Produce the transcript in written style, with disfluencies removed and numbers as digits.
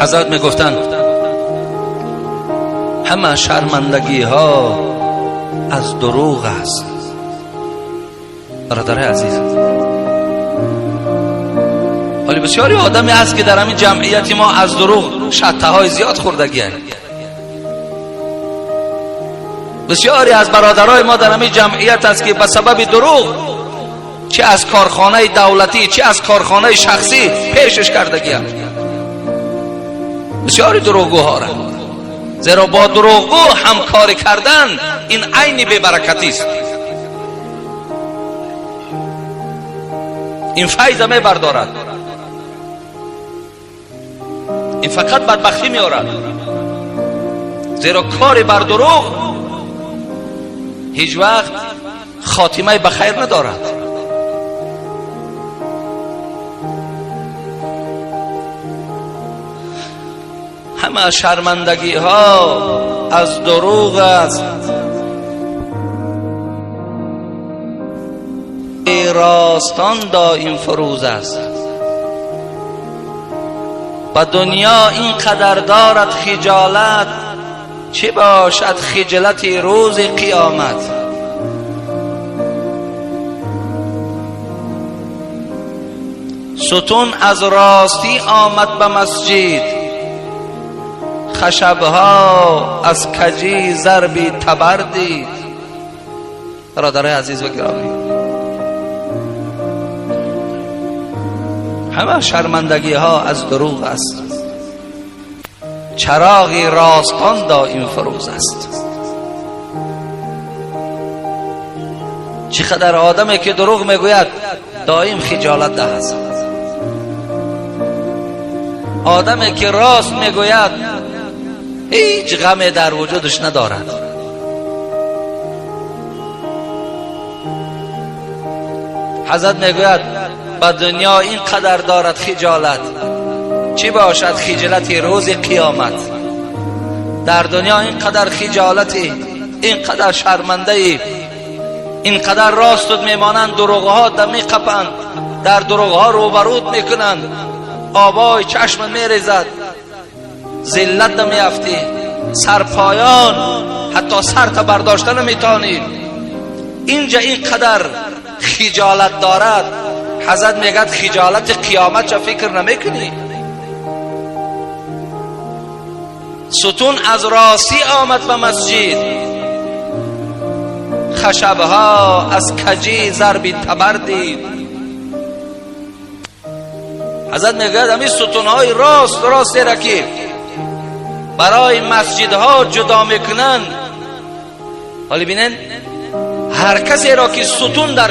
Ҳазрат мегуфтанд ҳама шармандагиҳо аз дурӯғ аст. Бародари азиз, ҳоле бисёри одаме ҳаст ки дар ҳамин ҷамъияти мо аз дурӯғ шаттаҳои зиёд хӯрдагианд. Бисёре аз бародарои мо дар ҳамин ҷамъият аст ки ба сабаби дурӯғ чӣ аз корхонаи давлатӣ, чӣ аз корхонаи шахсӣ пешш кардагианд. Бисёри дурӯғгӯҳоро, зеро бо дурӯғгӯ ҳамкорӣ кардан ин айни бебаракатист. Ин файза мебардорад, ин фақат бадбахтӣ меорад, зеро кори бар дурӯғ ҳеҷ вақт хотимаи ба хайр надорад. Ҳама шармандагиҳо аз дурӯғ аст. Ростон доим фурӯз аст. Ба дунё ин қадар дорад хиҷолат, чӣ бошад хиҷолати рӯзи қиёмат. Сутун аз ростӣ омад ба масҷид, хашабҳо аз каҷӣ зарби табар дид. Бародарои азиз ва гиромӣ, ҳама шармандагиҳо аз дурӯғ аст. Чароғи ростон доим фурӯз аст. Чӣ қадар одаме ки дурӯғ мегӯяд доим хиҷолат аст. Одаме ки рост мегӯяд ҳеҷ ғаме дар вуҷудаш надорад. Ҳазрат мегӯяд ба дунё ин қадар дорад хиҷолат, чӣ бошад хиҷолати рӯзи қиёмат. Дар дунё ин қадар хиҷолатӣ, ин қадар шармандаӣ, ин қадар ростут мемонанд, дурӯғҳо дам меқапанд, дар дурӯғҳо рӯбарӯд мекунанд, обои чашм мерезад, зиллат меафтӣ, сарпоён ҳатто сарта бардошта наметавонӣ. Инҷа ин қадар хиҷолат дорад. Ҳазрат мегӯяд хиҷолати қиёмат ча фикр намекунӣ? Сутун аз ростӣ омад ба масҷид, хашабҳо аз каҷӣ зарби табар дид. Ҳазрат мегӯяд ҳамин сутунҳои рост ростеро ки барои масҷидҳо ҷудо мекунанд, ҳоле бинед ҳар касеро ки сутун дар